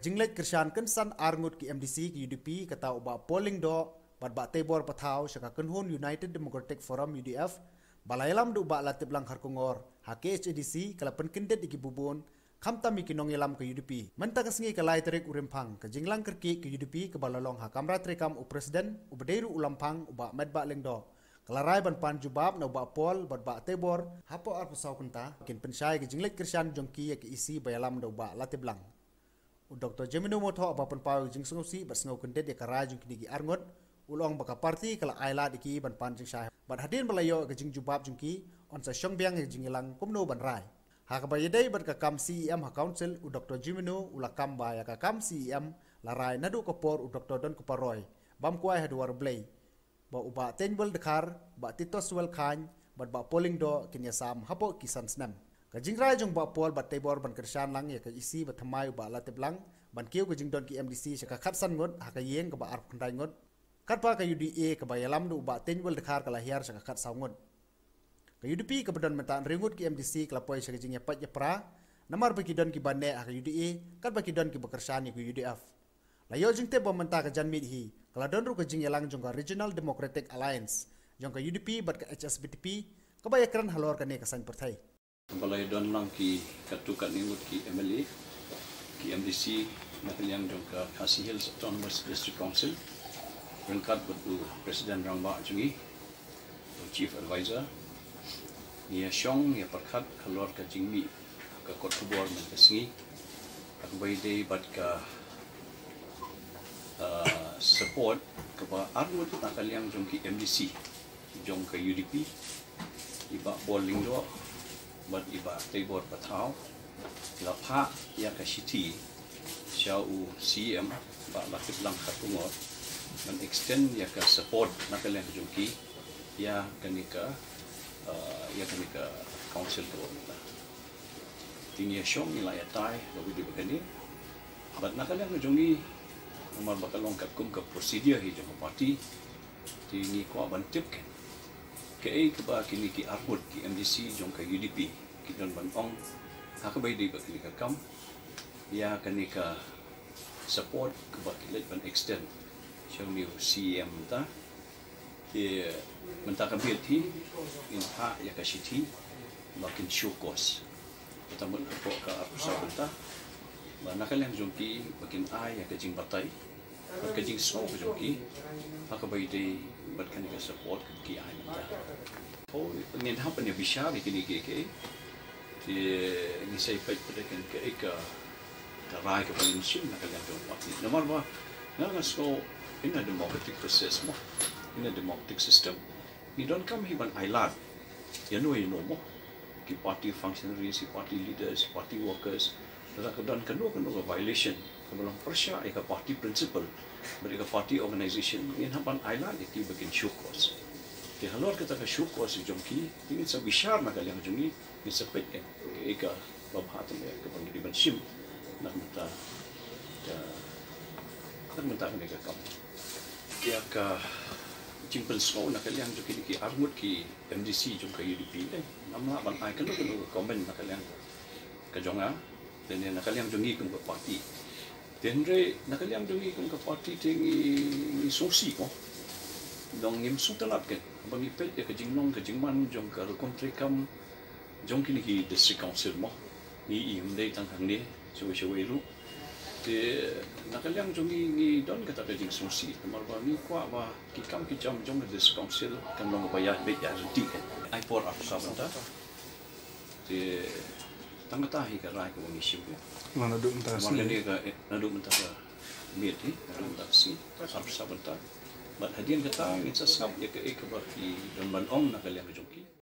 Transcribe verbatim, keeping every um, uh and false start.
Jingleit kyrshan kynsan ar ngut ki M D C ka U D P, kata u Bah Paul Lyngdoh bad Bah Teibor Pathaw sha ka kynhun United Democratic Forum, U D F, ba la ïalam da u Bah Latiplang Kharkongor ha K H A D C, ka la pynkyndit ïa ki bun bun, khamtam ïa ki nongïalam ka U D P. Mynta ka sngi ka lai tarik u Rymphang, ka jingïalang kyrkieh ka U D P kaba la long ha kamra treikam u President, uba dei ruh u Lamphang, u Bah Metbah Lyngdoh, ka la rai ban pan jubab na u Bah Paul bad Bah Teibor hapoh arphew saw kynta, kin pynshai ka jingleit kyrshan jong ki ïa ka E C ba ïalam da u Bah Latiplang. U Doktor Jemino Myrtha, uba pynpaw ïa ka jingsngewsih bad sngewkyndit ïa ka rai jong kine ki ar ngut, u la ong ba ka party ka la ailad ïa ki ban pan jingshai, bad hadien ba la ïoh ïa ka jingjubab jong ki, yn sa shong biang ïa ka jingïalang kumno ban rai. Ha kaba ïadei bad ka kam C E M ha Council, u Doktor Jemino u la kam ba ïa ka kam C E M la rai naduh ka por u Doktor Donkupar Roy, bam kwai haduh u Blei, ba u Bah Teiñwell Dkhar, Bah Tituswell Chyne bad Bah Paul Lyngdoh kin ïasam hapoh ki san snem. Ka jingrai jong u Bah Paul bad Teibor ban kyrshan lang ïa ka E C ba thymmai u Bah Latiplang, ban kiew ka jingdon ki M D C sha ka khatsan ngut ha ka ïing kaba arphew khyndai ngut, katba ka U D A kaba ïalam da u Bah Teiñwell Dkhar ka la hiar sha ka khatsaw ngut. Ka U D P kaba don mynta hynriew ngut ki M D C ka la poi sha ka jingïapait ïapra, namar ba ki don kiba neh ha ka U D A, katba ki don kiba kyrshan ïa ka U D F. La ïoh jingtip ba mynta ka janmiet hi, ka la don ruh ka jingïalang jong ka Regional Democratic Alliance jong ka U D P bad ka H S P D P, kaba ïakren halor kane ka saiñ pyrthei. Ba la ïadon lang ki katto katne ngut ki M L A, ki M D C, na ka liang jong ka Khasi Hills Autonomous District Council, ryngkat bad u President Rangbah jong ngi, u Chief Advisor, ngi ïashong ïapyrkhat halor ka jingmih ka kot khubor mynta ka sngi, ha kaba ïadei bad ka, ah, support kaba ar ngut na ka liang jong ki M D C jong ka U D P, i Bah Paul Lyngdoh bad i Bah Teibor Pathaw, la phah ïa ka shithi sha u C E M, Bah Latiplang Kharkongor, ban extend ïa ka support na ka liang jong ki ïa kane ka, uh, ïa kane ka council ka ba mynta. Te ngi ïashong ngi la ïatai da kaba ïadei bad kane. Bad na ka liang jong ngi, namar ba ka long katkum ka procedure hi jong ka party, te ngi kwah ban tip keiñ kaei kaba kine ki ar ngut ki M D C jong ka U D P ki don ban ong ha kaba ïadei bad kane ka kam, ïa kane ka support kaba ki leit ban extend sha une u C E M mynta. Te mynta ka miet hi ngin phah ïa ka shithi ba kin show cause. Kata mut hapoh ka arphew saw kynta, ba na ka liang jong ki ba kin ai ïa ka jingbatai bad ka jingsngew ka jong ki ha kaba ïadei bad kane ka support kaba ki ai mynta. Hooid, ngin hap ban ïa bishar ïa kine kiei kiei. Te ngi sa ïa peit pat ïa kane kaei ka, ka rai kaba ngin shim na ka liang jong ka party. Namar ba nga, nga sngew in a democratic process mo, in a democratic system, ngi donkam hi ban ailad ïano ïano mo, ki party functionaries, ki party leaders, party workers, lada ka don kano kano ka violation kaba long pyrshah ïa ka party principle bad ïa ka party organization, ngin hap ban ailad ïa ki ba kin show cause. Te halor kata ka show cause jong ki, te ngin sa bishar na ka liang jong ngi, ngin sa peit kaei kaei kaba bha tam kaba ngi dei ban shim na ka bynta ka, na ka bynta kane ka kam. Ïa ka jingpynsngew na ka liang jong kine ki ar ngut ki M D C jong ka U D P, eh, ngam lah ban ai kano kano ka comment na ka liang ka jong nga, te ne na ka liang jong ngi kum ka party. Te hynrei na ka liang jong ngi kum ka party te ngi, ngi sngewsih mo. Dang ngim sngewtynnat keiñ ba ngi peit ïa ka jinglong ka jingman jong ka rukom treikam jong kine ki district council mo. Ngi ïohi ym dei tang hangne, shawei shawei ruh. Te na ka liang jong ngi, ngi don kata ka jingsngewsih namar ba ngi kwah ba ki kam ki jam jong ka district council kan long kaba ïa beit ïa ryntih keiñ. Ai por arphew saw kynta. Te tang kata hi ka rai kaba ngi shim. Namar naduh mynta ka sngi, naduh mynta ka miet hi, naduh mynta ka sngi, arphew saw kynta. Bad hadien kata ngin sa sngap ïa kaei kaba ki don ban ong na ka liang ka jong ki.